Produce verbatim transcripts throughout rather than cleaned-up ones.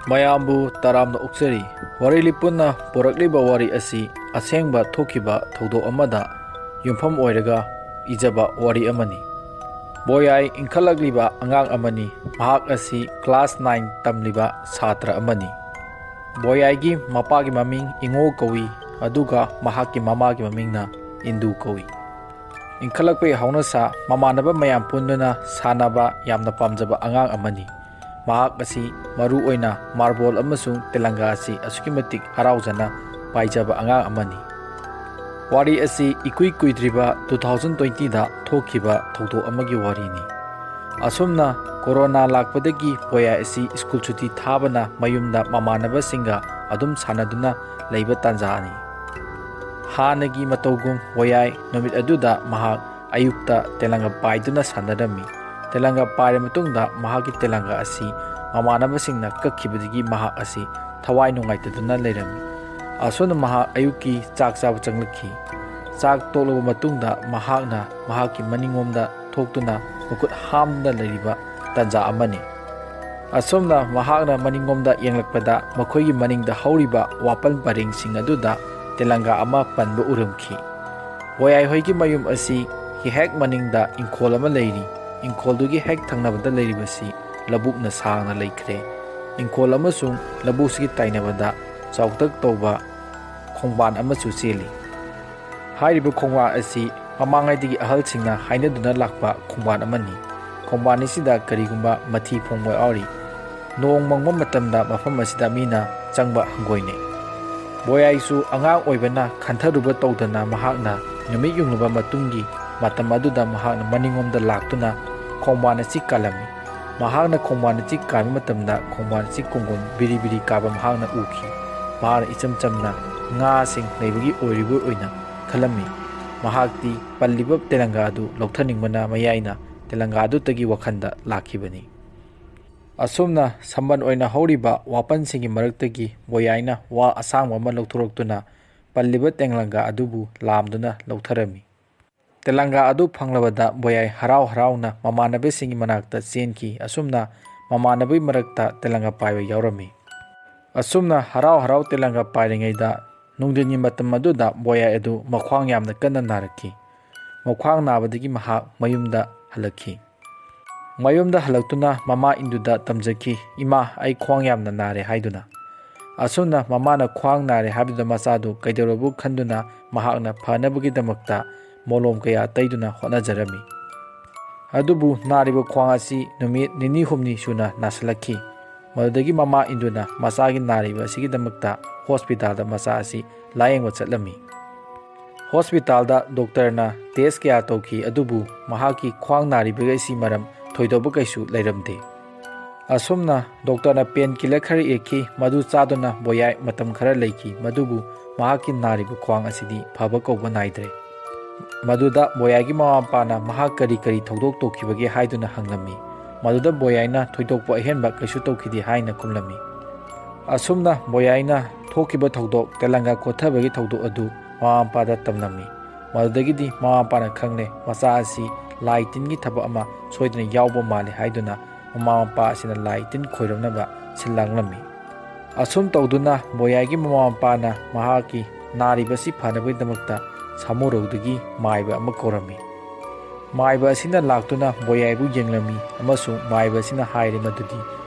ꯃꯌꯥꯝꯕꯨ ꯇꯔꯥꯝꯅ ꯑꯣꯛꯆꯔꯤ꯫ ꯋꯥꯔꯤ ꯂꯤꯄꯨꯟꯅ ꯄꯨꯔꯛꯂꯤꯕ ꯋꯥꯔꯤ ꯑꯁꯤ ꯑꯁꯦꯡꯕ ꯊꯣꯛꯈꯤꯕ ꯊꯧꯗꯣꯛ ꯑꯃꯗ ꯌꯨꯝꯐꯝ ꯑꯣꯏꯔꯒ ꯏꯖꯕ ꯋꯥꯔꯤ ꯑꯃꯅꯤ꯫ ꯕꯣꯌꯥꯏ ꯏꯟꯈꯠꯂꯛꯂꯤꯕ ꯑꯉꯥꯡ ꯑꯃꯅꯤ꯫ ꯃꯍꯥꯛ ꯑꯁꯤ class nine ꯇꯝꯂꯤꯕ ꯁꯥꯇ꯭ꯔ ꯑꯃꯅꯤ꯫ ꯕꯣꯌꯥꯏꯒꯤ ꯃꯄꯥꯒꯤ ꯃꯃꯤꯡ ꯏꯉꯣ ꯀꯧꯏ, ꯑꯗꯨꯒ ꯃꯍꯥꯛꯀꯤ ꯃꯃꯥꯒꯤ ꯃꯃꯤꯡꯅ ꯏꯟꯗꯨ ꯀꯧꯏ꯫ ꯏꯟꯈꯠꯂꯛꯄꯒꯤ ꯍꯧꯅꯁꯥ ꯃꯃꯥꯟꯅꯕ ꯃꯌꯥꯝ ꯄꯨꯟꯗꯨꯅ ꯁꯥꯟꯅꯕ ꯌꯥꯝꯅ ꯄꯥꯝꯖꯕ ꯑꯉꯥꯡ ꯑꯃꯅꯤ꯫ ꯃꯍꯥꯛ ꯑꯁꯤ ꯃꯔꯨ ꯑꯣꯏꯅ ꯃꯥꯔꯕꯣꯜ ꯑꯃꯁꯨꯡ ꯇꯦꯂꯪꯒꯥ ꯑꯁꯤ ꯑꯁꯨꯛꯀꯤ ꯃꯇꯤꯛ ꯍꯔꯥꯎꯖꯅ ꯄꯥꯏꯖꯕ ꯑꯉꯥꯡ ꯑꯃꯅꯤ꯫ ꯋꯥꯔꯤ ꯑꯁꯤ ꯏꯀꯨꯏ ꯀꯨꯏꯗ꯭ꯔꯤꯕ two thousand twenty ꯗ ꯊꯣꯛꯈꯤꯕ ꯊꯧꯗꯣꯛ ꯑꯃꯒꯤ ꯋꯥꯔꯤꯅꯤ꯫ ꯑꯁꯨꯝꯅ ꯀꯣꯔꯣꯅꯥ ꯂꯥꯛꯄꯗꯒꯤ ꯕꯣꯌꯥꯏ ꯑꯁꯤ ꯁ꯭ꯀꯨꯜ ꯁꯨꯇꯤ ꯊꯥꯕꯅ ꯃꯌꯨꯝꯗ ꯃꯃꯥꯟꯅꯕꯁꯤꯡꯒ ꯑꯗꯨꯝ ꯁꯥꯟꯅꯗꯨꯅ ꯂꯩꯕ ꯇꯥꯟꯖꯥꯅꯤ꯫ ꯍꯥꯟꯅꯒꯤ ꯃꯇꯧꯒꯨꯝ ꯕꯣꯌꯥꯏ ꯅꯨꯃꯤꯠ ꯑꯗꯨꯗ ꯃꯍꯥꯛ ꯑꯌꯨꯛꯇ ꯇꯦꯂꯪꯒꯥ ꯄꯥꯏꯗꯨꯅ ꯁꯥꯟꯅꯔꯝꯃꯤ꯫ ꯇꯦꯂꯪꯒꯥ ꯄꯥꯏꯔ ꯃꯇꯨꯡꯗ ꯃꯍꯥꯛꯀꯤ ꯇꯦꯂꯪꯒꯥ ꯑꯁꯤ ꯃꯃꯥꯟꯅꯕꯁꯤꯡꯅ ꯀꯛꯈꯤꯕꯗꯒꯤ ꯃꯍꯥꯛ ꯑꯁꯤ ꯊꯋꯥꯏ ꯅꯨꯡꯉꯥꯏꯇꯗꯨꯅ ꯂꯩꯔꯝꯃꯤ꯫ ꯑꯁꯨꯝꯅ ꯃꯍꯥꯛ ꯑꯌꯨꯛꯀꯤ ꯆꯥꯛ ꯆꯥꯕ ꯆꯪꯂꯛꯈꯤ꯫ ꯆꯥꯛ ꯇꯣꯛꯂꯕ ꯃꯇꯨꯡꯗ ꯃꯍꯥꯛꯅ ꯃꯍꯥꯛꯀꯤ ꯃꯅꯤꯡꯂꯣꯝꯗ ꯊꯣꯛꯇꯨꯅ ꯃꯈꯨꯠ ꯍꯥꯝꯗꯨꯅ ꯂꯩꯔꯤꯕ ꯇꯥꯟꯖꯥ ꯑꯃꯅꯤ꯫ ꯑꯁꯨꯝꯅ ꯃꯍꯥꯛꯅ ꯃꯅꯤꯡꯂꯣꯝꯗ ꯌꯦꯡꯂꯛꯄꯗ ꯃꯈꯣꯏꯒꯤ ꯃꯅꯤꯡꯗ ꯍꯧꯔꯤꯕ ꯋꯥꯄꯟ ꯄꯔꯦꯡꯁꯤꯡ ꯑꯗꯨꯗ ꯇꯦꯂꯪꯒꯥ ꯑꯃ ꯄꯟꯕ ꯎꯔꯝꯈꯤ꯫ ꯕꯣꯌꯥꯏ ꯍꯣꯏꯒꯤ ꯃꯌꯨꯝ ꯑꯁꯤ ꯍꯦꯛ ꯃꯅꯤꯡꯗ ꯏꯪꯈꯣꯜ ꯑꯃ ꯂꯩꯔꯤ꯫ ꯏꯪꯈꯣꯜꯗꯨꯒꯤ ꯍꯦꯛ ꯊꯪꯅꯕꯗ ꯂꯩꯔꯤꯕꯁꯤ ꯂꯧꯕꯨꯛꯅ ꯁꯥꯡꯅ ꯂꯩꯈ꯭ꯔꯦ꯫ ꯏꯪꯈꯣꯜ ꯑꯃꯁꯨꯡ ꯂꯧꯕꯨꯛꯁꯤꯒꯤ ꯇꯥꯏꯅꯕꯗ ꯆꯥꯎꯇꯛ ꯇꯧꯕ ꯈꯣꯡꯕꯥꯟ ꯑꯃꯁꯨ ꯆꯦꯜꯂꯤ꯫ ꯍꯥꯏꯔꯤꯕ ꯈꯣꯡꯕꯥꯟ ꯑꯁꯤ ꯃꯃꯥꯡꯉꯩꯗꯒꯤ ꯑꯍꯜꯁꯤꯡꯅ ꯍꯥꯏꯅꯗꯨꯅ ꯂꯥꯛꯄ ꯈꯣꯡꯕꯥꯟ ꯑꯃꯅꯤ꯫ ꯈꯣꯡꯕꯥꯟ ꯑꯁꯤꯗ ꯀꯔꯤꯒꯨꯝꯕ ꯃꯊꯤ ꯐꯣꯡꯕ ꯌꯥꯎꯔꯤ꯫ ꯅꯣꯡ ꯃꯪꯕ ꯃꯇꯝꯗ ꯃꯐꯝ ꯑꯁꯤꯗ ꯃꯤꯅ ꯆꯪꯕ ꯍꯪꯒꯣꯏꯅꯩ꯫ ꯕꯣꯌꯥꯏꯁꯨ ꯑꯉꯥꯡ ꯑꯣꯏꯕꯅ ꯈꯟꯊꯔꯨꯕ ꯇꯧꯗꯅ ꯃꯍꯥꯛꯅ ꯅꯨꯃꯤꯠ ꯌꯨꯡꯂꯕ ꯃꯇꯨꯡꯒꯤ ꯃꯇꯝ ꯑꯗꯨꯗ ꯃꯍꯥꯛꯅ ꯃꯅꯤꯡꯂꯣꯝꯗ ꯂꯥꯛꯇꯨꯅ ꯈꯣꯡꯕꯥꯟ ꯑꯁꯤ ꯀꯥꯜꯂꯝꯃꯤ꯫ ꯃꯍꯥꯛꯅ ꯈꯣꯡꯕꯥꯟ ꯑꯁꯤ ꯀꯥꯟꯕ ꯃꯇꯝꯗ ꯈꯣꯡꯕꯥꯟ ꯑꯁꯤ ꯀꯣꯡꯒꯣꯟ ꯕꯤꯔꯤ ꯕꯤꯔꯤ ꯀꯥꯕ ꯃꯍꯥꯛꯅ ꯎꯈꯤ꯫ ꯃꯍꯥꯛꯅ ꯏꯆꯝ ꯆꯝꯅ ꯉꯥꯁꯤꯡ ꯂꯩꯕꯒꯤ ꯑꯣꯏꯔꯤꯕꯣꯏ ꯑꯣꯏꯅ ꯈꯜꯂꯝꯃꯤ꯫ ꯃꯍꯥꯛꯇꯤ ꯄꯜꯂꯤꯕ ꯇꯦꯂꯪꯒꯥ ꯑꯗꯨ ꯂꯧꯊꯅꯤꯡꯕꯅ ꯃꯌꯥꯏꯅ ꯇꯦꯂꯪꯒꯥ ꯑꯗꯨꯇꯒꯤ ꯋꯥꯈꯜꯗ ꯂꯥꯛꯈꯤꯕꯅꯤ꯫ ꯑꯁꯨꯝꯅ ꯁꯝꯕꯟ ꯑꯣꯏꯅ ꯍꯧꯔꯤꯕ ꯋꯥꯄꯟꯁꯤꯡꯒꯤ ꯃꯔꯛꯇꯒꯤ ꯕꯣꯌꯥꯏꯅ ꯋꯥ ꯑꯁꯥꯡꯕ ꯑꯃ ꯂꯧꯊꯣꯔꯛꯇꯨꯅ ꯄꯜꯂꯤꯕ ꯇꯦꯂꯪꯒꯥ ꯑꯗꯨꯕꯨ ꯂꯥꯝꯗꯨꯅ ꯂꯧꯊꯔꯝꯃꯤ꯫ ꯇꯦꯂꯪꯒꯥ ꯑꯗꯨ ꯐꯪꯂꯕꯗ ꯕꯣꯌꯥꯏ ꯍꯔꯥꯎ ꯍꯔꯥꯎꯅ ꯃꯃꯥꯟꯅꯕꯁꯤꯡꯒꯤ ꯃꯅꯥꯛꯇ ꯆꯦꯟꯈꯤ꯫ ꯑꯁꯨꯝꯅ ꯃꯃꯥꯟꯅꯕꯒꯤ ꯃꯔꯛꯇ ꯇꯦꯂꯪꯒꯥ ꯄꯥꯏꯕ ꯌꯥꯎꯔꯝꯃꯤ꯫ ꯑꯁꯨꯝꯅ ꯍꯔꯥꯎ ꯍꯔꯥꯎ ꯇꯦꯂꯪꯒꯥ ꯄꯥꯏꯔꯤꯉꯩꯗ, ꯅꯨꯡꯊꯤꯟꯒꯤ ꯃꯇꯝ ꯑꯗꯨꯗ ꯕꯣꯌꯥꯏ ꯑꯗꯨ ꯃꯈ꯭ꯋꯥꯡ ꯌꯥꯝꯅ ꯀꯟꯅ ꯅꯥꯔꯛꯈꯤ꯫ ꯃꯈ꯭ꯋꯥꯡ ꯅꯥꯕꯗꯒꯤ ꯃꯍꯥꯛ ꯃꯌꯨꯝꯗ ꯍꯜꯂꯛꯈꯤ꯫ ꯃꯌꯨꯝꯗ ꯍꯜꯂꯛꯇꯨꯅ ꯃꯃꯥ ꯏꯟꯗꯨꯗ ꯇꯝꯖꯈꯤ, "ꯏꯃꯥ, ꯑꯩ ꯈ꯭ꯋꯥꯡ ꯌꯥꯝꯅ ꯅꯥꯔꯦ" ꯍꯥꯏꯗꯨꯅ꯫ ꯑꯁꯨꯝꯅ ꯃꯃꯥꯅ ꯈ꯭ꯋꯥꯡ ꯅꯥꯔꯦ ꯍꯥꯏꯕꯗꯨꯗ ꯃꯆꯥꯗꯨ ꯀꯩꯗꯧꯔꯕ ꯈꯟꯗꯨꯅ ꯃꯍꯥꯛꯅ ꯐꯅꯕꯒꯤꯗꯃꯛꯇ ꯃꯣꯂꯣꯝ ꯀꯌꯥ ꯇꯩꯗꯨꯅ ꯍꯣꯠꯅꯖꯔꯝꯃꯤ꯫ ꯑꯗꯨꯕꯨ ꯅꯥꯔꯤꯕ ꯈ꯭ꯋꯥꯡ ꯑꯁꯤ ꯅꯨꯃꯤꯠ ꯅꯤꯅꯤ ꯍꯨꯝꯅꯤ ꯁꯨꯅ ꯅꯥꯁꯤꯜꯂꯛꯈꯤ꯫ ꯃꯗꯨꯗꯒꯤ ꯃꯃꯥ ꯏꯟꯗꯨꯅ ꯃꯆꯥꯒꯤ ꯅꯥꯔꯤꯕ ꯑꯁꯤꯒꯤꯗꯃꯛꯇ ꯍꯣꯁꯄꯤꯇꯥꯜꯗ ꯃꯆꯥ ꯑꯁꯤ ꯂꯥꯌꯦꯡꯕ ꯆꯠꯂꯝꯃꯤ꯫ ꯍꯣꯁꯄꯤꯇꯥꯜꯗ ꯗꯣꯛꯇꯔꯅ ꯇꯦꯁ ꯀꯌꯥ ꯇꯧꯈꯤ, ꯑꯗꯨꯕꯨ ꯃꯍꯥꯛꯀꯤ ꯈ꯭ꯋꯥꯡ ꯅꯥꯔꯤꯕ ꯑꯁꯤ ꯃꯔꯝ ꯊꯣꯏꯗꯣꯛꯄ ꯀꯩꯁꯨ ꯂꯩꯔꯝꯗꯦ꯫ ꯑꯁꯨꯝꯅ ꯗꯣꯛꯇꯔꯅ ꯄꯦꯟ ꯀꯤꯂꯔ ꯈꯔ ꯏꯔꯛꯈꯤ, ꯃꯗꯨ ꯆꯥꯗꯨꯅ ꯕꯣꯌꯥꯏ ꯃꯇꯝ ꯈꯔ ꯂꯩꯈꯤ꯫ ꯃꯗꯨꯕꯨ ꯃꯍꯥꯛꯀꯤ ꯅꯥꯔꯤꯕ ꯈ꯭ꯋꯥꯡ ꯑꯁꯤꯗꯤ ꯐꯕ ꯀꯧꯕ ꯅꯥꯏꯗ꯭ꯔꯦ꯫ ꯃꯗꯨꯗ ꯕꯣꯌꯥꯏꯒꯤ ꯃꯃꯥ ꯃꯄꯥꯅ ꯃꯍꯥꯛ ꯀꯔꯤ ꯀꯔꯤ ꯊꯧꯗꯣꯛ ꯇꯧꯈꯤꯕꯒꯦ ꯍꯥꯏꯗꯨꯅ ꯍꯪꯂꯝꯃꯤ꯫ ꯃꯗꯨꯗ ꯕꯣꯌꯥꯏꯅ ꯊꯣꯏꯗꯣꯛꯄ ꯑꯍꯦꯟꯕ ꯀꯩꯁꯨ ꯇꯧꯈꯤꯗꯦ ꯍꯥꯏꯅ ꯈꯨꯝꯂꯝꯃꯤ꯫ ꯑꯁꯨꯝꯅ ꯕꯣꯌꯥꯏꯅ ꯊꯣꯛꯈꯤꯕ ꯊꯧꯗꯣꯛ, ꯇꯦꯂꯪꯒꯥ ꯀꯣꯠꯊꯕꯒꯤ ꯊꯧꯗꯣꯛ ꯑꯗꯨ ꯃꯃꯥ ꯃꯄꯥꯗ ꯇꯝꯂꯝꯃꯤ꯫ ꯃꯗꯨꯗꯒꯤꯗꯤ ꯃꯃꯥ ꯃꯄꯥꯅ ꯈꯪꯂꯦ, ꯃꯆꯥ ꯑꯁꯤ ꯂꯥꯏ ꯇꯤꯟꯒꯤ ꯊꯕꯛ ꯑꯃ ꯁꯣꯏꯗꯅ ꯌꯥꯎꯕ ꯃꯥꯜꯂꯤ ꯍꯥꯏꯗꯨꯅ ꯃꯃꯥ ꯃꯄꯥ ꯑꯁꯤꯅ ꯂꯥꯏ ꯇꯤꯟ ꯈꯣꯏꯔꯝꯅꯕ ꯁꯤꯜ ꯂꯥꯡꯂꯝꯃꯤ꯫ ꯑꯁꯨꯝ ꯇꯧꯗꯨꯅ ꯕꯣꯌꯥꯏꯒꯤ ꯃꯃꯥ ꯃꯄꯥꯅ ꯃꯍꯥꯛꯀꯤ ꯅꯥꯔꯤꯕꯁꯤ ꯐꯅꯕꯒꯤꯗꯃꯛꯇ ꯁꯥꯃꯨꯔꯧꯗꯒꯤ ꯃꯥꯏꯕ ꯑꯃ ꯀꯧꯔꯝꯃꯤ꯫ ꯃꯥꯏꯕ ꯑꯁꯤꯅ ꯂꯥꯛꯇꯨꯅ ꯕꯣꯌꯥꯏꯕꯨ ꯌꯦꯡꯂꯝꯃꯤ ꯑꯃꯁꯨꯡ ꯃꯥꯏꯕ ꯑꯁꯤꯅ ꯍꯥꯏꯔꯦ ꯃꯗꯨꯗꯤ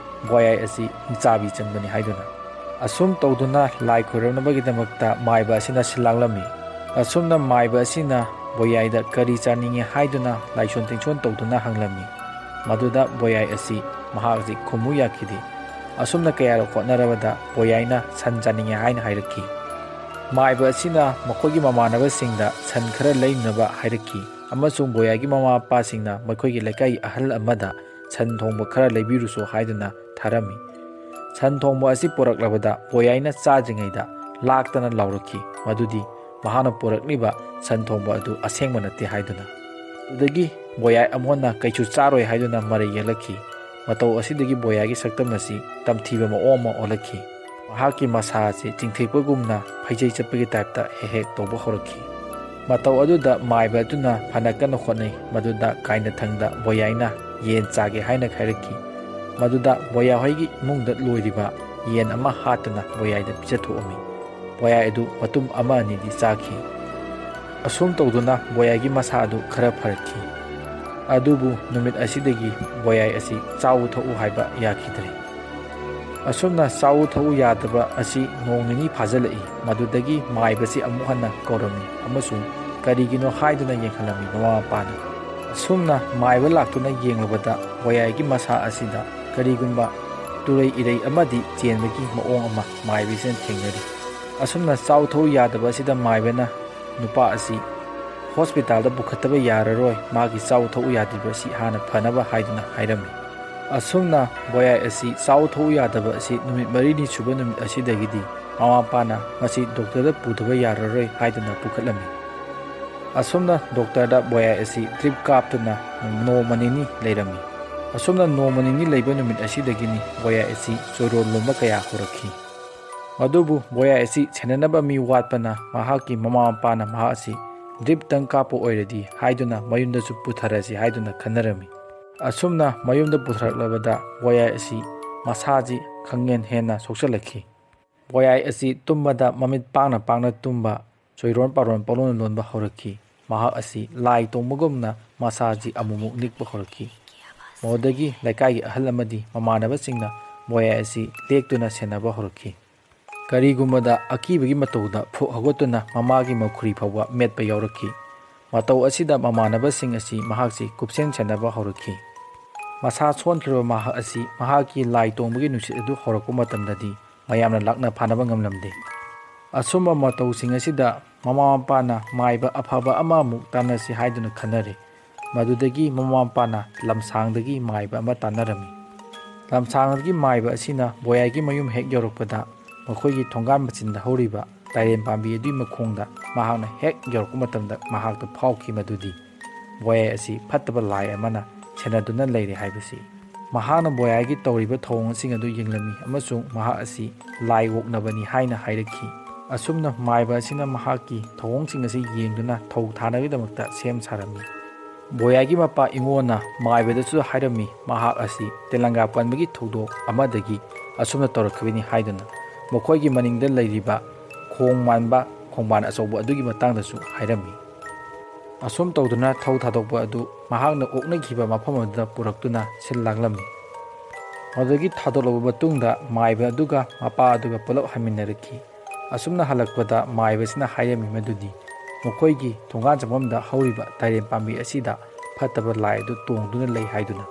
ꯕꯣꯌꯥꯏ ꯑꯁꯤ ꯍꯤꯡꯆꯥꯕꯤ ꯆꯪꯕꯅꯤ ꯍꯥꯏꯗꯨꯅ꯫ ꯑꯁꯨꯝ ꯇꯧꯗꯨꯅ ꯂꯥꯏ ꯈꯣꯏꯔꯝꯅꯕꯒꯤꯗꯃꯛꯇ ꯃꯥꯏꯕ ꯑꯁꯤꯅ ꯁꯤꯜ ꯂꯥꯡꯂꯝꯃꯤ꯫ ꯑꯁꯨꯝꯅ ꯃꯥꯏꯕ ꯑꯁꯤꯅ ꯕꯣꯌꯥꯏꯗ ꯀꯔꯤ ꯆꯥꯅꯤꯡꯏ ꯍꯥꯏꯗꯨꯅ ꯂꯥꯏꯁꯣꯟ ꯇꯤꯟꯁꯣꯟ ꯇꯧꯗꯨꯅ ꯍꯪꯂꯝꯃꯤ꯫ ꯃꯗꯨꯗ ꯕꯣꯌꯥꯏ ꯑꯁꯤ ꯃꯍꯥꯛꯁꯤ ꯈꯨꯝꯃꯨ ꯌꯥꯈꯤꯗꯦ꯫ ꯑꯁꯨꯝꯅ ꯀꯌꯥꯔꯛ ꯍꯣꯠꯅꯔꯕꯗ ꯕꯣꯌꯥꯏꯅ ꯁꯟ ꯆꯥꯅꯤꯡꯏ ꯍꯥꯏꯅ ꯍꯥꯏꯔꯛꯈꯤ꯫ ꯃꯥꯏꯕ ꯑꯁꯤꯅ ꯃꯈꯣꯏꯒꯤ ꯃꯃꯥꯟꯅꯕꯁꯤꯡꯗ ꯁꯟ ꯈꯔ ꯂꯩꯅꯕ ꯍꯥꯏꯔꯛꯈꯤ ꯑꯃꯁꯨꯡ ꯕꯣꯌꯥꯏꯒꯤ ꯃꯃꯥ ꯃꯄꯥꯁꯤꯡꯅ ꯃꯈꯣꯏꯒꯤ ꯂꯩꯀꯥꯏ ꯑꯍꯜ ꯑꯃꯗ ꯁꯟ ꯊꯣꯡꯕ ꯈꯔ ꯂꯩꯕꯤꯔꯨꯁꯨ ꯍꯥꯏꯗꯨꯅ ꯊꯥꯔꯝꯃꯤ꯫ ꯁꯟ ꯊꯣꯡꯕ ꯑꯁꯤ ꯄꯨꯔꯛꯂꯕꯗ ꯕꯣꯌꯥꯏꯅ ꯆꯥꯗ꯭ꯔꯤꯉꯩꯗ ꯂꯥꯛꯇꯅ ꯂꯥꯎꯔꯛꯈꯤ, ꯃꯗꯨꯗꯤ ꯃꯍꯥꯛꯅ ꯄꯨꯔꯛꯂꯤꯕ ꯁꯟ ꯊꯣꯡꯕ ꯑꯗꯨ ꯑꯁꯦꯡꯕ ꯅꯠꯇꯦ ꯍꯥꯏꯗꯨꯅ꯫ ꯑꯗꯨꯗꯒꯤ ꯕꯣꯌꯥꯏ ꯑꯃꯨꯛ ꯍꯟꯅ ꯀꯩꯁꯨ ꯆꯥꯔꯣꯏ ꯍꯥꯏꯗꯨꯅ ꯃꯔꯩ ꯌꯦꯠꯂꯛꯈꯤ꯫ ꯃꯇꯧ ꯑꯁꯤꯗꯒꯤ ꯕꯣꯌꯥꯏꯒꯤ ꯁꯛꯇꯝ ꯑꯁꯤ ꯇꯝꯊꯤꯕ ꯃꯑꯣꯡ ꯑꯃ ꯑꯣꯜꯂꯛꯈꯤ꯫ ꯃꯍꯥꯛꯀꯤ ꯃꯁꯥ ꯑꯁꯤ ꯆꯤꯡꯊꯦꯛꯄꯒꯨꯝꯅ ꯐꯩꯖꯩ ꯆꯠꯄꯒꯤ ꯇꯥꯏꯞꯇ ꯍꯦꯛ ꯍꯦꯛ ꯇꯧꯕ ꯍꯧꯔꯛꯈꯤ꯫ ꯃꯇꯧ ꯑꯗꯨꯗ ꯃꯥꯏꯕ ꯑꯗꯨꯅ ꯐꯅ ꯀꯟꯅ ꯍꯣꯠꯅꯩ꯫ ꯃꯗꯨꯗ ꯀꯥꯏꯅꯊꯪꯗ ꯕꯣꯌꯥꯏꯅ ꯌꯦꯟ ꯆꯥꯒꯦ ꯍꯥꯏꯅ ꯍꯥꯏꯔꯛꯈꯤ꯫ ꯃꯗꯨꯗ ꯕꯣꯌꯥꯍꯣꯏꯒꯤ ꯏꯃꯨꯡꯗ ꯂꯣꯏꯔꯤꯕ ꯌꯦꯟ ꯑꯃ ꯍꯥꯠꯇꯨꯅ ꯕꯣꯌꯥꯏꯗ ꯄꯤꯖꯊꯣꯛꯑꯝꯃꯤ꯫ ꯕꯣꯌꯥꯏ ꯑꯗꯨ ꯃꯇꯨꯝ ꯑꯃ ꯑꯅꯤꯗꯤ ꯆꯥꯈꯤ꯫ ꯑꯁꯨꯝ ꯇꯧꯗꯨꯅ ꯕꯣꯌꯥꯏꯒꯤ ꯃꯁꯥ ꯑꯗꯨ ꯈꯔ ꯐꯔꯛꯈꯤ꯫ ꯑꯗꯨꯕꯨ ꯅꯨꯃꯤꯠ ꯑꯁꯤꯗꯒꯤ ꯕꯣꯌꯥꯏ ꯑꯁꯤ ꯆꯥꯎ ꯊꯛꯎ ꯍꯥꯏꯕ ꯌꯥꯈꯤꯗ꯭ꯔꯦ꯫ ꯑꯁꯨꯝꯅ ꯆꯥꯎ ꯊꯛꯎ ꯌꯥꯗꯕ ꯑꯁꯤ ꯅꯣꯡ ꯅꯤꯅꯤ ꯐꯥꯖꯤꯜꯂꯛꯏ꯫ ꯃꯗꯨꯗꯒꯤ ꯃꯥꯏꯕꯁꯤ ꯑꯃꯨꯛ ꯍꯟꯅ ꯀꯧꯔꯝꯃꯤ ꯑꯃꯁꯨꯡ ꯀꯔꯤꯒꯤꯅꯣ ꯍꯥꯏꯗꯨꯅ ꯌꯦꯡꯍꯜꯂꯝꯃꯤ ꯃꯃꯥ ꯃꯄꯥꯅ꯫ ꯑꯁꯨꯝꯅ ꯃꯥꯏꯕ ꯂꯥꯛꯇꯨꯅ ꯌꯦꯡꯂꯨꯕꯗ ꯕꯣꯌꯥꯏꯒꯤ ꯃꯁꯥ ꯑꯁꯤꯗ ꯀꯔꯤꯒꯨꯝꯕ ꯇꯨꯔꯩ ꯏꯔꯩ ꯑꯃꯗꯤ ꯆꯦꯟꯕꯒꯤ ꯃꯑꯣꯡ ꯑꯃ ꯃꯥꯏꯕꯁꯤꯅ ꯊꯦꯡꯅꯔꯤ꯫ ꯑꯁꯨꯝꯅ ꯆꯥꯎ ꯊꯛꯎ ꯌꯥꯗꯕ ꯑꯁꯤꯗ ꯃꯥꯏꯕꯅ ꯅꯨꯄꯥ ꯑꯁꯤ ꯍꯣꯁꯄꯤꯇꯥꯜꯗ ꯄꯨꯈꯠꯇꯕ ꯌꯥꯔꯔꯣꯏ, ꯃꯥꯒꯤ ꯆꯥꯎ ꯊꯛꯎ ꯌꯥꯗ꯭ꯔꯤꯕ ꯑꯁꯤ ꯍꯥꯟꯅ ꯐꯅꯕ ꯍꯥꯏꯗꯨꯅ ꯍꯥꯏꯔꯝꯃꯤ꯫ ꯑꯁꯨꯝꯅ ꯕꯣꯌꯥꯏ ꯑꯁꯤ ꯆꯥꯎ ꯊꯛꯎ ꯌꯥꯗꯕ ꯑꯁꯤ ꯅꯨꯃꯤꯠ ꯃꯔꯤꯅꯤ ꯁꯨꯕ ꯅꯨꯃꯤꯠ ꯑꯁꯤꯗꯒꯤꯗꯤ ꯃꯃꯥ ꯃꯄꯥꯅ ꯃꯁꯤ ꯗꯣꯛꯇꯔꯗ ꯄꯨꯗꯕ ꯌꯥꯔꯔꯣꯏ ꯍꯥꯏꯗꯨꯅ ꯄꯨꯈꯠꯂꯝꯃꯤ꯫ ꯑꯁꯨꯝꯅ ꯗꯣꯛꯇꯔꯗ ꯕꯣꯌꯥꯏ ꯑꯁꯤ ꯗ꯭ꯔꯤꯞ ꯀꯥꯞꯇꯨꯅ ꯅꯣꯡꯃ ꯅꯤꯅꯤ ꯂꯩꯔꯝꯃꯤ꯫ ꯑꯁꯨꯝꯅ ꯅꯣꯡꯃ ꯅꯤꯅꯤ ꯂꯩꯕ ꯅꯨꯃꯤꯠ ꯑꯁꯤꯗꯒꯤꯅꯤ ꯕꯣꯌꯥꯏ ꯑꯁꯤ ꯆꯣꯏꯔꯣꯜ ꯂꯣꯟꯕ ꯀꯌꯥ ꯍꯧꯔꯛꯈꯤ꯫ ꯑꯗꯨꯕꯨ ꯕꯣꯌꯥꯏ ꯑꯁꯤ ꯁꯦꯟꯅꯅꯕ ꯃꯤ ꯋꯥꯠꯄꯅ ꯃꯍꯥꯛꯀꯤ ꯃꯃꯥ ꯃꯄꯥꯅ ꯃꯍꯥꯛ ꯑꯁꯤ ꯗ꯭ꯔꯤꯞꯇꯪ ꯀꯥꯞꯄ ꯑꯣꯏꯔꯗꯤ ꯍꯥꯏꯗꯨꯅ ꯃꯌꯨꯝꯗꯁꯨ ꯄꯨꯊꯔꯁꯤ ꯍꯥꯏꯗꯨꯅ ꯈꯟꯅꯔꯝꯃꯤ꯫ ꯑꯁꯨꯝꯅ ꯃꯌꯨꯝꯗ ꯄꯨꯊꯔꯛꯂꯕꯗ ꯕꯣꯌꯥꯏ ꯑꯁꯤ ꯃꯁꯥꯁꯤ ꯈꯪꯍꯦꯟ ꯍꯦꯟꯅ ꯁꯣꯛꯆꯜꯂꯛꯈꯤ꯫ ꯕꯣꯌꯥꯏ ꯑꯁꯤ ꯇꯨꯝꯕꯗ ꯃꯃꯤꯠ ꯄꯥꯡꯅ ꯄꯥꯡꯅ ꯇꯨꯝꯕ, ꯆꯣꯏꯔꯣꯟ ꯄꯥꯔꯣꯟ ꯄꯪꯂꯣꯟ ꯂꯣꯟꯕ ꯍꯧꯔꯛꯈꯤ꯫ ꯃꯍꯥꯛ ꯑꯁꯤ ꯂꯥꯏ ꯇꯣꯡꯕꯒꯨꯝꯅ ꯃꯁꯥꯁꯤ ꯑꯃꯨꯛꯃꯨꯛ ꯅꯤꯛꯄ ꯍꯧꯔꯛꯈꯤ꯫ ꯃꯗꯨꯗꯒꯤ ꯂꯩꯀꯥꯏꯒꯤ ꯑꯍꯜ ꯑꯃꯗꯤ ꯃꯃꯥꯟꯅꯕꯁꯤꯡꯅ ꯕꯣꯌꯥꯏ ꯑꯁꯤ ꯂꯦꯛꯇꯨꯅ ꯁꯦꯟꯅꯕ ꯍꯧꯔꯛꯈꯤ꯫ ꯀꯔꯤꯒꯨꯝꯕꯗ ꯑꯀꯤꯕꯒꯤ ꯃꯇꯧꯗ ꯐꯨꯛ ꯍꯧꯒꯠꯇꯨꯅ ꯃꯃꯥꯒꯤ ꯃꯈꯨꯔꯤ ꯐꯥꯎꯕ ꯃꯦꯠꯄ ꯌꯥꯎꯔꯛꯈꯤ꯫ ꯃꯇꯧ ꯑꯁꯤꯗ ꯃꯃꯥꯟꯅꯕꯁꯤꯡ ꯑꯁꯤ ꯃꯍꯥꯛꯁꯤ ꯀꯨꯞꯁꯦꯟ ꯁꯦꯟꯅꯕ ꯍꯧꯔꯛꯈꯤ꯫ ꯃꯁꯥ ꯁꯣꯟꯈ꯭ꯔꯕ ꯃꯍꯥꯛ ꯑꯁꯤ ꯃꯍꯥꯛꯀꯤ ꯂꯥꯏ ꯇꯣꯡꯕꯒꯤ ꯅꯨꯡꯁꯤꯠ ꯑꯗꯨ ꯍꯧꯔꯛꯄ ꯃꯇꯝꯗꯗꯤ ꯃꯌꯥꯝꯅ ꯂꯥꯛꯅ ꯐꯥꯅꯕ ꯉꯝꯂꯝꯗꯦ꯫ ꯑꯁꯨꯝꯕ ꯃꯇꯧꯁꯤꯡ ꯑꯁꯤꯗ ꯃꯃꯥ ꯃꯄꯥꯅ ꯃꯥꯏꯕ ꯑꯐꯕ ꯑꯃꯃꯨꯛ ꯇꯥꯟꯅꯁꯤ ꯍꯥꯏꯗꯨꯅ ꯈꯟꯅꯔꯦ꯫ ꯃꯗꯨꯗꯒꯤ ꯃꯃꯥ ꯃꯄꯥꯅ ꯂꯝꯁꯥꯡꯗꯒꯤ ꯃꯥꯏꯕ ꯑꯃ ꯇꯥꯟꯅꯔꯝꯃꯤ꯫ ꯂꯝꯁꯥꯡꯗꯒꯤ ꯃꯥꯏꯕ ꯑꯁꯤꯅ ꯕꯣꯌꯥꯏꯒꯤ ꯃꯌꯨꯝ ꯍꯦꯛ ꯌꯧꯔꯛꯄꯗ ꯃꯈꯣꯏꯒꯤ ꯊꯣꯡꯒꯥꯟ ꯃꯆꯤꯟꯗ ꯍꯧꯔꯤꯕ ꯇꯥꯏꯔꯦꯟ ꯄꯥꯝꯕꯤ ꯑꯗꯨꯒꯤ ꯃꯈꯣꯡꯗ ꯃꯍꯥꯛꯅ ꯍꯦꯛ ꯌꯧꯔꯛꯄ ꯃꯇꯝꯗ ꯃꯍꯥꯛꯇ ꯐꯥꯎꯈꯤ ꯃꯗꯨꯗꯤ ꯕꯣꯌꯥꯏ ꯑꯁꯤ ꯐꯠꯇꯕ ꯂꯥꯏ ꯑꯃꯅ ꯁꯦꯟꯅꯗꯨꯅ ꯂꯩꯔꯦ ꯍꯥꯏꯕꯁꯤ꯫ ꯃꯍꯥꯛꯅ ꯕꯣꯌꯥꯏꯒꯤ ꯇꯧꯔꯤꯕ ꯊꯧꯑꯣꯡꯁꯤꯡ ꯑꯗꯨ ꯌꯦꯡꯂꯝꯃꯤ ꯑꯃꯁꯨꯡ ꯃꯍꯥꯛ ꯑꯁꯤ ꯂꯥꯏ ꯑꯣꯛꯅꯕꯅꯤ ꯍꯥꯏꯅ ꯍꯥꯏꯔꯛꯈꯤ꯫ ꯑꯁꯨꯝꯅ ꯃꯥꯏꯕ ꯑꯁꯤꯅ ꯃꯍꯥꯛꯀꯤ ꯊꯧꯑꯣꯡꯁꯤꯡ ꯑꯁꯤ ꯌꯦꯡꯗꯨꯅ ꯊꯧ ꯊꯥꯅꯕꯒꯤꯗꯃꯛꯇ ꯁꯦꯝ ꯁꯥꯔꯝꯃꯤ꯫ ꯕꯣꯌꯥꯏꯒꯤ ꯃꯄꯥ ꯏꯉꯣꯅ ꯃꯥꯏꯕꯗꯁꯨ ꯍꯥꯏꯔꯝꯃꯤ, ꯃꯍꯥꯛ ꯑꯁꯤ ꯇꯦꯂꯪꯒꯥ ꯄꯟꯕꯒꯤ ꯊꯧꯗꯣꯛ ꯑꯃꯗꯒꯤ ꯑꯁꯨꯝꯅ ꯇꯧꯔꯛꯈꯤꯕꯅꯤ ꯍꯥꯏꯗꯨꯅ ꯃꯈꯣꯏꯒꯤ ꯃꯅꯤꯡꯗ ꯂꯩꯔꯤꯕ ꯈꯣꯡ ꯃꯥꯟꯕ ꯈꯣꯡꯕꯥꯟ ꯑꯆꯧꯕ ꯑꯗꯨꯒꯤ ꯃꯇꯥꯡꯗꯁꯨ ꯍꯥꯏꯔꯝꯃꯤ꯫ ꯑꯁꯨꯝ ꯇꯧꯗꯨꯅ ꯊꯧ ꯊꯥꯗꯣꯛꯄ ꯑꯗꯨ ꯃꯍꯥꯛꯅ ꯑꯣꯛꯅꯈꯤꯕ ꯃꯐꯝ ꯑꯗꯨꯗ ꯄꯨꯔꯛꯇꯨꯅ ꯁꯤꯜ ꯂꯥꯡꯂꯝꯃꯤ꯫ ꯃꯗꯨꯗꯒꯤ ꯊꯥꯗꯣꯛꯂꯕ ꯃꯇꯨꯡꯗ ꯃꯥꯏꯕ ꯑꯗꯨꯒ ꯃꯄꯥ ꯑꯗꯨꯒ ꯄꯨꯂꯞ ꯍꯟꯃꯤꯟꯅꯔꯛꯈꯤ꯫ ꯑꯁꯨꯝꯅ ꯍꯜꯂꯛꯄꯗ ꯃꯥꯏꯕꯁꯤꯅ ꯍꯥꯏꯔꯝꯃꯤ ꯃꯗꯨꯗꯤ ꯃꯈꯣꯏꯒꯤ ꯊꯣꯡꯒꯥꯟ ꯆꯪꯐꯝꯗ ꯍꯧꯔꯤꯕ ꯇꯥꯏꯔꯦꯟ ꯄꯥꯝꯕꯤ ꯑꯁꯤꯗ ꯐꯠꯇꯕ ꯂꯥꯏ ꯑꯗꯨ ꯇꯣꯡꯗꯨꯅ ꯂꯩ ꯍꯥꯏꯗꯨꯅ꯫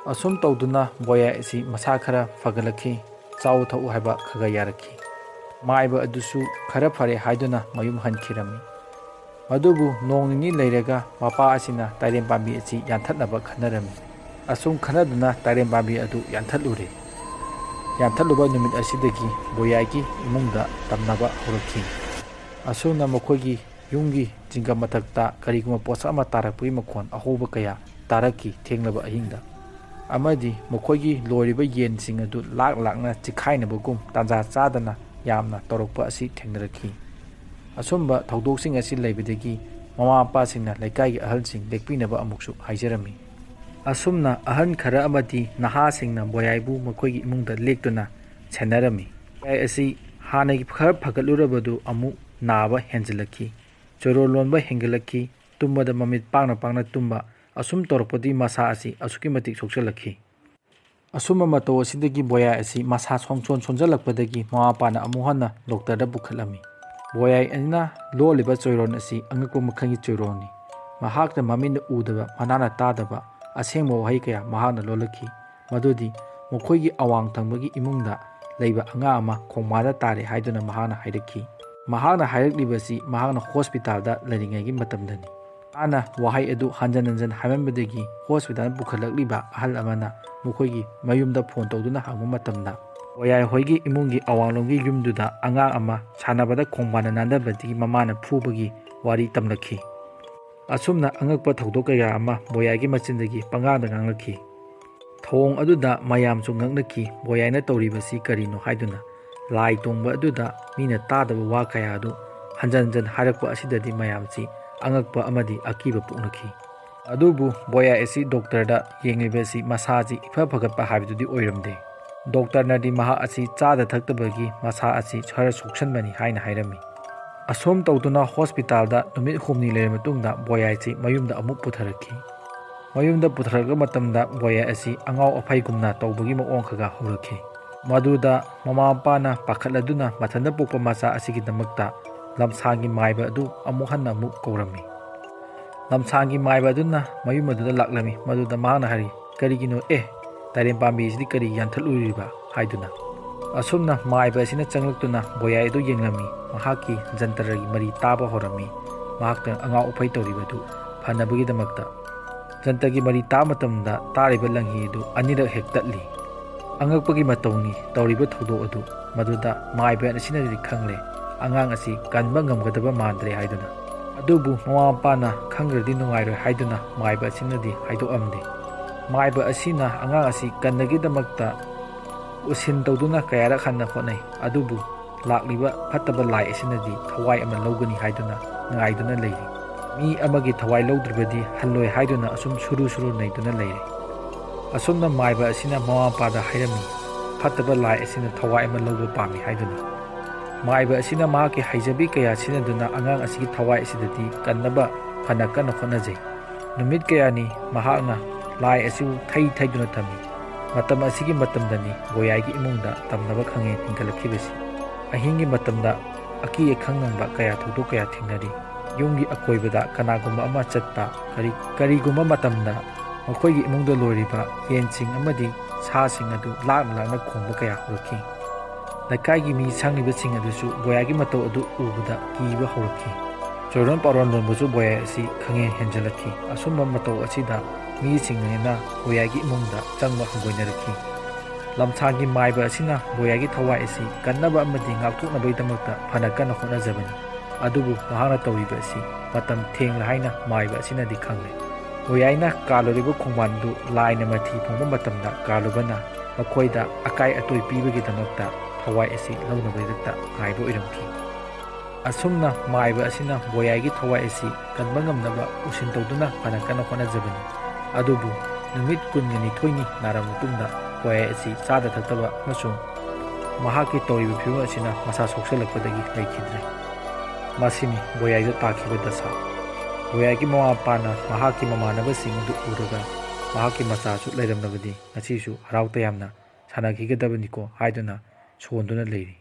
ꯑꯁꯨꯝ ꯇꯧꯗꯨꯅ ꯕꯣꯌꯥꯏ ꯑꯁꯤ ꯃꯁꯥ ꯈꯔ ꯐꯒꯠꯂꯛꯈꯤ, ꯆꯥꯎ ꯊꯛꯎ ꯍꯥꯏꯕ ꯈꯔ ꯈꯔ ꯌꯥꯔꯛꯈꯤ꯫ ꯃꯥꯏꯕ ꯑꯗꯨꯁꯨ ꯈꯔ ꯐꯔꯦ ꯍꯥꯏꯗꯨꯅ ꯃꯌꯨꯝ ꯍꯟꯈꯤꯔꯝꯃꯤ꯫ ꯑꯗꯨꯕꯨ ꯅꯣꯡ ꯅꯤꯅꯤ ꯂꯩꯔꯒ ꯃꯄꯥ ꯑꯁꯤꯅ ꯇꯥꯏꯔꯦꯟ ꯄꯥꯝꯕꯤ ꯑꯁꯤ ꯌꯥꯟꯊꯠꯅꯕ ꯈꯟꯅꯔꯝꯃꯤ꯫ ꯑꯁꯨꯝ ꯈꯟꯅꯗꯨꯅ ꯇꯥꯏꯔꯦꯟ ꯄꯥꯝꯕꯤ ꯑꯗꯨ ꯌꯥꯟꯊꯠꯂꯨꯔꯦ꯫ ꯌꯥꯟꯊꯠꯂꯨꯕ ꯅꯨꯃꯤꯠ ꯑꯁꯤꯗꯒꯤ ꯕꯣꯌꯥꯏꯒꯤ ꯏꯃꯨꯡꯗ ꯇꯝꯅꯕ ꯍꯧꯔꯛꯈꯤ꯫ ꯑꯁꯨꯝꯅ ꯃꯈꯣꯏꯒꯤ ꯌꯨꯝꯒꯤ ꯖꯤꯡꯒ ꯃꯊꯛꯇ ꯀꯔꯤꯒꯨꯝꯕ ꯄꯣꯠꯁꯛ ꯑꯃ ꯇꯥꯔꯛꯄꯒꯤ ꯃꯈꯣꯟ ꯑꯍꯧꯕ ꯀꯌꯥ ꯇꯥꯔꯛꯈꯤ ꯊꯦꯡꯂꯕ ꯑꯍꯤꯡꯗ꯫ ꯑꯃꯗꯤ ꯃꯈꯣꯏꯒꯤ ꯂꯣꯏꯔꯤꯕ ꯌꯦꯟꯁꯤꯡ ꯑꯗꯨ ꯂꯥꯛ ꯂꯥꯛꯅ ꯆꯤꯛꯈꯥꯏꯅꯕꯒꯨꯝ ꯇꯥꯟꯖꯥ ꯆꯥꯗꯅ ꯌꯥꯝꯅ ꯇꯧꯔꯛꯄ ꯑꯁꯤ ꯊꯦꯡꯅꯔꯛꯈꯤ꯫ ꯑꯁꯨꯝꯕ ꯊꯧꯗꯣꯛꯁꯤꯡ ꯑꯁꯤ ꯂꯩꯕꯗꯒꯤ ꯃꯃꯥ ꯃꯄꯥꯁꯤꯡꯅ ꯂꯩꯀꯥꯏꯒꯤ ꯑꯍꯜꯁꯤꯡ ꯂꯦꯛꯄꯤꯅꯕ ꯑꯃꯨꯛꯁꯨ ꯍꯥꯏꯖꯔꯝꯃꯤ꯫ ꯑꯁꯨꯝꯅ ꯑꯍꯟ ꯈꯔ ꯑꯃꯗꯤ ꯅꯍꯥꯁꯤꯡꯅ ꯕꯣꯌꯥꯏꯕꯨ ꯃꯈꯣꯏꯒꯤ ꯏꯃꯨꯡꯗ ꯂꯦꯛꯇꯨꯅ ꯁꯦꯟꯅꯔꯝꯃꯤ꯫ ꯕꯣꯌꯥꯏ ꯑꯁꯤ ꯍꯥꯟꯅꯒꯤ ꯈꯔ ꯐꯒꯠꯂꯨꯔꯕꯗꯨ ꯑꯃꯨꯛ ꯅꯥꯕ ꯍꯦꯟꯖꯤꯜꯂꯛꯈꯤ꯫ ꯆꯣꯏꯔꯣꯜ ꯂꯣꯟꯕ ꯍꯦꯟꯒꯠꯂꯛꯈꯤ꯫ ꯇꯨꯝꯕꯗ ꯃꯃꯤꯠ ꯄꯥꯡꯅ ꯄꯥꯡꯅ ꯇꯨꯝꯕ꯫ ꯑꯁꯨꯝ ꯇꯧꯔꯛꯄꯗꯒꯤ ꯃꯁꯥ ꯑꯁꯤ ꯑꯁꯨꯛꯀꯤ ꯃꯇꯤꯛ ꯁꯣꯛꯆꯜꯂꯛꯈꯤ꯫ ꯑꯁꯨꯝꯕ ꯃꯇꯧ ꯑꯁꯤꯗꯒꯤ ꯕꯣꯌꯥꯏ ꯑꯁꯤ ꯃꯁꯥ ꯁꯣꯟꯁꯣꯟ ꯁꯣꯟꯖꯜꯂꯛꯄꯗꯒꯤ ꯃꯃꯥ ꯃꯄꯥꯅ ꯑꯃꯨꯛ ꯍꯟꯅ ꯗꯣꯛꯇꯔꯗ ꯄꯨꯈꯠꯂꯝꯃꯤ꯫ ꯕꯣꯌꯥꯏ ꯑꯁꯤꯅ ꯂꯣꯜꯂꯤꯕ ꯆꯣꯏꯔꯣꯟ ꯑꯁꯤ ꯑꯉꯛꯄ ꯃꯈꯜꯒꯤ ꯆꯣꯏꯔꯣꯟꯅꯤ꯫ ꯃꯍꯥꯛꯅ ꯃꯃꯤꯠꯅ ꯎꯗꯕ, ꯃꯅꯥꯅ ꯇꯥꯗꯕ ꯑꯁꯦꯡꯕ ꯋꯥꯍꯩ ꯀꯌꯥ ꯃꯍꯥꯛꯅ ꯂꯣꯜꯂꯛꯈꯤ꯫ ꯃꯗꯨꯗꯤ ꯃꯈꯣꯏꯒꯤ ꯑꯋꯥꯡ ꯊꯪꯕꯒꯤ ꯏꯃꯨꯡꯗ ꯂꯩꯕ ꯑꯉꯥꯡ ꯑꯃ ꯈꯣꯡꯕꯥꯟꯗ ꯇꯥꯔꯦ ꯍꯥꯏꯗꯨꯅ ꯃꯍꯥꯛꯅ ꯍꯥꯏꯔꯛꯈꯤ꯫ ꯃꯍꯥꯛꯅ ꯍꯥꯏꯔꯛꯂꯤꯕꯁꯤ ꯃꯍꯥꯛꯅ ꯍꯣꯁꯄꯤꯇꯥꯜꯗ ꯂꯩꯔꯤꯉꯩꯒꯤ ꯃꯇꯝꯗꯅꯤ꯫ ꯃꯥꯅ ꯋꯥꯍꯩ ꯑꯗꯨ ꯍꯟꯖꯟ ꯍꯟꯖꯟ ꯍꯥꯏꯃꯟꯕꯗꯒꯤ ꯍꯣꯁꯄꯤꯇꯥꯜ ꯄꯨꯈꯠꯂꯛꯂꯤꯕ ꯑꯍꯜ ꯑꯃꯅ ꯃꯈꯣꯏꯒꯤ ꯃꯌꯨꯝꯗ ꯐꯣꯟ ꯇꯧꯗꯨꯅ ꯍꯪꯕ ꯃꯇꯝꯗ, ꯕꯣꯌꯥꯏ ꯍꯣꯏꯒꯤ ꯏꯃꯨꯡꯒꯤ ꯑꯋꯥꯡꯂꯣꯝꯒꯤ ꯌꯨꯝꯗꯨꯗ ꯑꯉꯥꯡ ꯑꯃ ꯁꯥꯟꯅꯕꯗ ꯈꯣꯡꯕꯥꯟꯗ ꯅꯥꯟꯊꯕꯗꯒꯤ ꯃꯃꯥꯅ ꯐꯨꯕꯒꯤ ꯋꯥꯔꯤ ꯇꯝꯂꯛꯈꯤ꯫ ꯑꯁꯨꯝꯅ ꯑꯉꯛꯄ ꯊꯧꯗꯣꯛ ꯀꯌꯥ ꯑꯃ ꯕꯣꯌꯥꯏꯒꯤ ꯃꯆꯤꯟꯗꯒꯤ ꯄꯉꯥꯡꯗ ꯉꯥꯡꯂꯛꯈꯤ꯫ ꯊꯧꯑꯣꯡ ꯑꯗꯨꯗ ꯃꯌꯥꯝꯁꯨ ꯉꯛꯅꯈꯤ, ꯕꯣꯌꯥꯏꯅ ꯇꯧꯔꯤꯕꯁꯤ ꯀꯔꯤꯅꯣ ꯍꯥꯏꯗꯨꯅ꯫ ꯂꯥꯏ ꯇꯣꯡꯕ ꯑꯗꯨꯗ ꯃꯤꯅ ꯇꯥꯗꯕ ꯋꯥ ꯀꯌꯥ ꯑꯗꯨ ꯍꯟꯖꯟ ꯍꯟꯖꯟ ꯍꯥꯏꯔꯛꯄ ꯑꯁꯤꯗꯗꯤ ꯃꯌꯥꯝꯁꯤ ꯑꯉꯛꯄ ꯑꯃꯗꯤ ꯑꯀꯤꯕ ꯄꯣꯛꯅꯈꯤ꯫ ꯑꯗꯨꯕꯨ ꯕꯣꯌꯥꯏ ꯑꯁꯤ ꯗꯣꯛꯇꯔꯗ ꯌꯦꯡꯂꯤꯕꯁꯤ ꯃꯁꯥꯁꯤ ꯏꯐ ꯐꯒꯠꯄ ꯍꯥꯏꯕꯗꯨꯗꯤ ꯑꯣꯏꯔꯝꯗꯦ꯫ ꯗꯣꯛꯇꯔꯅꯗꯤ ꯃꯍꯥꯛ ꯑꯁꯤ ꯆꯥꯗ ꯊꯛꯇꯕꯒꯤ ꯃꯁꯥ ꯑꯁꯤ ꯈꯔ ꯁꯣꯛꯁꯟꯕꯅꯤ ꯍꯥꯏꯅ ꯍꯥꯏꯔꯝꯃꯤ꯫ ꯑꯁꯨꯝ ꯇꯧꯗꯨꯅ ꯍꯣꯁꯄꯤꯇꯥꯜꯗ ꯅꯨꯃꯤꯠ ꯍꯨꯝꯅꯤ ꯂꯩꯔꯕ ꯃꯇꯨꯡꯗ ꯕꯣꯌꯥꯏꯁꯤ ꯃꯌꯨꯝꯗ ꯑꯃꯨꯛ ꯄꯨꯊꯔꯛꯈꯤ꯫ ꯃꯌꯨꯝꯗ ꯄꯨꯊꯔꯛꯄ ꯃꯇꯝꯗ ꯕꯣꯌꯥꯏ ꯑꯁꯤ ꯑꯉꯥꯎ ꯑꯐꯩꯒꯨꯝꯅ ꯇꯧꯕꯒꯤ ꯃꯑꯣꯡ ꯈꯔ ꯍꯧꯔꯛꯈꯤ꯫ ꯃꯗꯨꯗ ꯃꯃꯥ ꯃꯄꯥꯅ ꯄꯥꯈꯠꯂꯗꯨꯅ ꯃꯊꯟꯇ ꯄꯣꯛꯄ ꯃꯆꯥ ꯑꯁꯤꯒꯤꯗꯃꯛꯇ ꯂꯝꯁꯥꯡꯒꯤ ꯃꯥꯏꯕ ꯑꯗꯨ ꯑꯃꯨꯛ ꯍꯟꯅ ꯑꯃꯨꯛ ꯀꯧꯔꯝꯃꯤ꯫ ꯂꯝꯁꯥꯡꯒꯤ ꯃꯥꯏꯕ ꯑꯗꯨꯅ ꯃꯌꯨꯝ ꯑꯗꯨꯗ ꯂꯥꯛꯂꯝꯃꯤ꯫ ꯃꯗꯨꯗ ꯃꯍꯥꯛꯅ ꯍꯥꯏꯔꯤ, "ꯀꯔꯤꯒꯤꯅꯣ? ꯑꯦ, ꯇꯔꯦꯟ ꯄꯥꯝꯕꯤꯁꯤꯗꯤ ꯀꯔꯤ ꯌꯥꯟꯊꯠꯂꯨꯔꯤꯕ?" ꯍꯥꯏꯗꯨꯅ꯫ ꯑꯁꯨꯝꯅ ꯃꯥꯏꯕ ꯑꯁꯤꯅ ꯆꯪꯂꯛꯇꯨꯅ ꯕꯣꯌꯥꯏ ꯑꯗꯨ ꯌꯦꯡꯂꯝꯃꯤ꯫ ꯃꯍꯥꯛꯀꯤ ꯖꯟꯇꯔꯒꯤ ꯃꯔꯤ ꯇꯥꯕ ꯍꯧꯔꯝꯃꯤ꯫ ꯃꯍꯥꯛꯇ ꯑꯉꯥꯎ ꯑꯐꯩ ꯇꯧꯔꯤꯕꯗꯨ ꯐꯅꯕꯒꯤꯗꯃꯛꯇ꯫ ꯖꯟꯇꯔꯒꯤ ꯃꯔꯤ ꯇꯥꯕ ꯃꯇꯝꯗ ꯇꯥꯔꯤꯕ ꯂꯪꯍꯤ ꯑꯗꯨ ꯑꯅꯤꯔꯛ ꯍꯦꯛ ꯇꯠꯂꯤ꯫ ꯑꯉꯛꯄꯒꯤ ꯃꯇꯧꯅꯤ ꯇꯧꯔꯤꯕ ꯊꯧꯗꯣꯛ ꯑꯗꯨ꯫ ꯃꯗꯨꯗ ꯃꯥꯏꯕ ꯑꯁꯤꯅꯗꯤ ꯈꯪꯂꯦ, ꯑꯉꯥꯡ ꯑꯁꯤ ꯀꯟꯕ ꯉꯝꯒꯗꯕ ꯃꯥꯟꯗ꯭ꯔꯦ ꯍꯥꯏꯗꯨꯅ꯫ ꯑꯗꯨꯕꯨ ꯃꯃꯥ ꯃꯄꯥꯅ ꯈꯪꯈ꯭ꯔꯗꯤ ꯅꯨꯡꯉꯥꯏꯔꯣꯏ ꯍꯥꯏꯗꯨꯅ ꯃꯥꯏꯕ ꯑꯁꯤꯅꯗꯤ ꯍꯥꯏꯗꯣꯛꯑꯝꯗꯦ꯫ ꯃꯥꯏꯕ ꯑꯁꯤꯅ ꯑꯉꯥꯡ ꯑꯁꯤ ꯀꯟꯅꯒꯤꯗꯃꯛꯇ ꯎꯁꯤꯟ ꯇꯧꯗꯨꯅ ꯀꯌꯥꯔꯛ ꯍꯟꯅ ꯍꯣꯠꯅꯩ, ꯑꯗꯨꯕꯨ ꯂꯥꯛꯂꯤꯕ ꯐꯠꯇꯕ ꯂꯥꯏ ꯑꯁꯤꯅꯗꯤ ꯊꯋꯥꯏ ꯑꯃ ꯂꯧꯒꯅꯤ ꯍꯥꯏꯗꯨꯅ ꯉꯥꯏꯗꯨꯅ ꯂꯩꯔꯤ꯫ ꯃꯤ ꯑꯃꯒꯤ ꯊꯋꯥꯏ ꯂꯧꯗ꯭ꯔꯕꯗꯤ ꯍꯜꯂꯣꯏ ꯍꯥꯏꯗꯨꯅ ꯑꯁꯨꯝ ꯁꯨꯔꯨ ꯁꯨꯔꯨ ꯅꯩꯗꯨꯅ ꯂꯩꯔꯤ꯫ ꯑꯁꯨꯝꯅ ꯃꯥꯏꯕ ꯑꯁꯤꯅ ꯃꯃꯥ ꯃꯄꯥꯗ ꯍꯥꯏꯔꯝꯃꯤ, ꯐꯠꯇꯕ ꯂꯥꯏ ꯑꯁꯤꯅ ꯊꯋꯥꯏ ꯑꯃ ꯂꯧꯕ ꯄꯥꯝꯃꯤ ꯍꯥꯏꯗꯨꯅ꯫ ꯃꯥꯏꯕ ꯑꯁꯤꯅ ꯃꯍꯥꯛꯀꯤ ꯍꯩꯖꯕꯤ ꯀꯌꯥ ꯁꯤꯖꯤꯟꯅꯗꯨꯅ ꯑꯉꯥꯡ ꯑꯁꯤꯒꯤ ꯊꯋꯥꯏ ꯑꯁꯤꯗꯗꯤ ꯀꯟꯅꯕ ꯐꯅ ꯀꯟꯅ ꯍꯣꯠꯅꯖꯩ꯫ ꯅꯨꯃꯤꯠ ꯀꯌꯥꯅꯤ ꯃꯍꯥꯛꯅ ꯂꯥꯏ ꯑꯁꯤꯕꯨ ꯊꯩ ꯊꯩꯗꯨꯅ ꯊꯝꯃꯤ꯫ ꯃꯇꯝ ꯑꯁꯤꯒꯤ ꯃꯇꯝꯗꯅꯤ ꯕꯣꯌꯥꯏꯒꯤ ꯏꯃꯨꯡꯗ ꯇꯝꯅꯕ ꯈꯪꯍꯦꯟ ꯍꯦꯟꯒꯠꯂꯛꯈꯤꯕꯁꯤ꯫ ꯑꯍꯤꯡꯒꯤ ꯃꯇꯝꯗ ꯑꯀꯤ ꯑꯈꯪ ꯅꯪꯕ ꯀꯌꯥ ꯊꯧꯗꯣꯛ ꯀꯌꯥ ꯊꯦꯡꯅꯔꯤ꯫ ꯌꯨꯝꯒꯤ ꯑꯀꯣꯏꯕꯗ ꯀꯅꯥꯒꯨꯝꯕ ꯑꯃ ꯆꯠꯄ, ꯀꯔꯤ-, ꯀꯔꯤꯒꯨꯝꯕ ꯃꯇꯝꯗ ꯃꯈꯣꯏꯒꯤ ꯏꯃꯨꯡꯗ ꯂꯣꯏꯔꯤꯕ ꯌꯦꯟꯁꯤꯡ ꯑꯃꯗꯤ ꯁꯥꯁꯤꯡ ꯑꯗꯨ ꯂꯥꯛꯅ ꯂꯥꯛꯅ ꯈꯣꯡꯕ ꯀꯌꯥ ꯍꯧꯔꯛꯈꯤ꯫ ꯂꯩꯀꯥꯏꯒꯤ ꯃꯤ ꯁꯪꯂꯤꯕꯁꯤꯡ ꯑꯗꯨꯁꯨ ꯕꯣꯌꯥꯒꯤ ꯃꯇꯧ ꯑꯗꯨ ꯎꯕꯗ ꯀꯤꯕ ꯍꯧꯔꯛꯈꯤ꯫ ꯆꯣꯏꯔꯣꯟ ꯄꯥꯔꯣꯟ ꯂꯣꯟꯕꯁꯨ ꯕꯣꯌꯥꯏ ꯑꯁꯤ ꯈꯪꯍꯦꯟ ꯍꯦꯟꯖꯜꯂꯛꯈꯤ꯫ ꯑꯁꯨꯝꯕ ꯃꯇꯧ ꯑꯁꯤꯗ ꯃꯤꯁꯤꯡꯅ ꯕꯣꯌꯥꯏꯒꯤ ꯏꯃꯨꯡꯗ ꯆꯪꯕ ꯍꯪꯒꯣꯏꯅꯔꯛꯈꯤ꯫ ꯂꯝꯁꯥꯡꯒꯤ ꯃꯥꯏꯕ ꯑꯁꯤꯅ ꯕꯣꯌꯥꯏꯒꯤ ꯊꯋꯥꯏ ꯑꯁꯤ ꯀꯟꯅꯕ ꯑꯃꯗꯤ ꯉꯥꯛꯊꯣꯛꯅꯕꯒꯤꯗꯃꯛꯇ ꯐꯅ ꯀꯟꯅ ꯍꯣꯠꯅꯖꯕꯅꯤ꯫ ꯑꯗꯨꯕꯨ ꯃꯍꯥꯛꯅ ꯇꯧꯔꯤꯕ ꯑꯁꯤ ꯃꯇꯝ ꯊꯦꯡꯂꯦ ꯍꯥꯏꯅ ꯃꯥꯏꯕ ꯑꯁꯤꯅꯗꯤ ꯈꯪꯂꯦ꯫ ꯕꯣꯌꯥꯏꯅ ꯀꯥꯜꯂꯨꯔꯤꯕ ꯈꯣꯡꯕꯥꯟꯗꯨ ꯂꯥꯏꯅ ꯃꯊꯤ ꯐꯣꯡꯕ ꯃꯇꯝꯗ ꯀꯥꯜꯂꯨꯕꯅ ꯃꯈꯣꯏꯗ ꯑꯀꯥꯏ ꯑꯇꯣꯏ ꯄꯤꯕꯒꯤꯗꯃꯛꯇ ꯊꯋꯥꯏ ꯑꯁꯤ ꯂꯧꯅꯕꯒꯤꯗꯃꯛꯇ ꯉꯥꯏꯕ ꯑꯣꯏꯔꯝꯈꯤ꯫ ꯑꯁꯨꯝꯅ ꯃꯥꯏꯕ ꯑꯁꯤꯅ ꯕꯣꯌꯥꯏꯒꯤ ꯊꯋꯥꯏ ꯑꯁꯤ ꯀꯟꯕ ꯉꯝꯅꯕ ꯎꯁꯤꯟ ꯇꯧꯗꯨꯅ ꯐꯅ ꯀꯟꯅ ꯍꯣꯠꯅꯖꯕꯅꯤ꯫ ꯑꯗꯨꯕꯨ ꯅꯨꯃꯤꯠ ꯀꯨꯟꯒ ꯅꯤꯊꯣꯏꯅꯤ ꯅꯥꯔꯕ ꯃꯇꯨꯡꯗ ꯕꯣꯌꯥꯏ ꯑꯁꯤ ꯆꯥꯗ ꯊꯛꯇꯕ ꯑꯃꯁꯨꯡ ꯃꯍꯥꯛꯀꯤ ꯇꯧꯔꯤꯕ ꯐꯤꯕꯝ ꯑꯁꯤꯅ ꯃꯁꯥ ꯁꯣꯛꯆꯜꯂꯛꯄꯗꯒꯤ ꯂꯩꯈꯤꯗ꯭ꯔꯦ꯫ ꯃꯁꯤꯅꯤ ꯕꯣꯌꯥꯏꯗ ꯇꯥꯈꯤꯕ ꯗꯁꯥ꯫ ꯕꯣꯌꯥꯏꯒꯤ ꯃꯃꯥ ꯃꯄꯥꯅ ꯃꯍꯥꯛꯀꯤ ꯃꯃꯥꯟꯅꯕꯁꯤꯡ ꯑꯗꯨ ꯎꯔꯒ ꯃꯍꯥꯛꯀꯤ ꯃꯆꯥꯁꯨ ꯂꯩꯔꯝꯂꯕꯗꯤ ꯉꯁꯤꯁꯨ ꯍꯔꯥꯎ ꯇꯌꯥꯝꯅ ꯁꯥꯟꯅꯈꯤꯒꯗꯕꯅꯤꯀꯣ ꯍꯥꯏꯗꯨꯅ ꯁꯣꯟꯗꯨꯅ ꯂꯩꯔꯤ꯫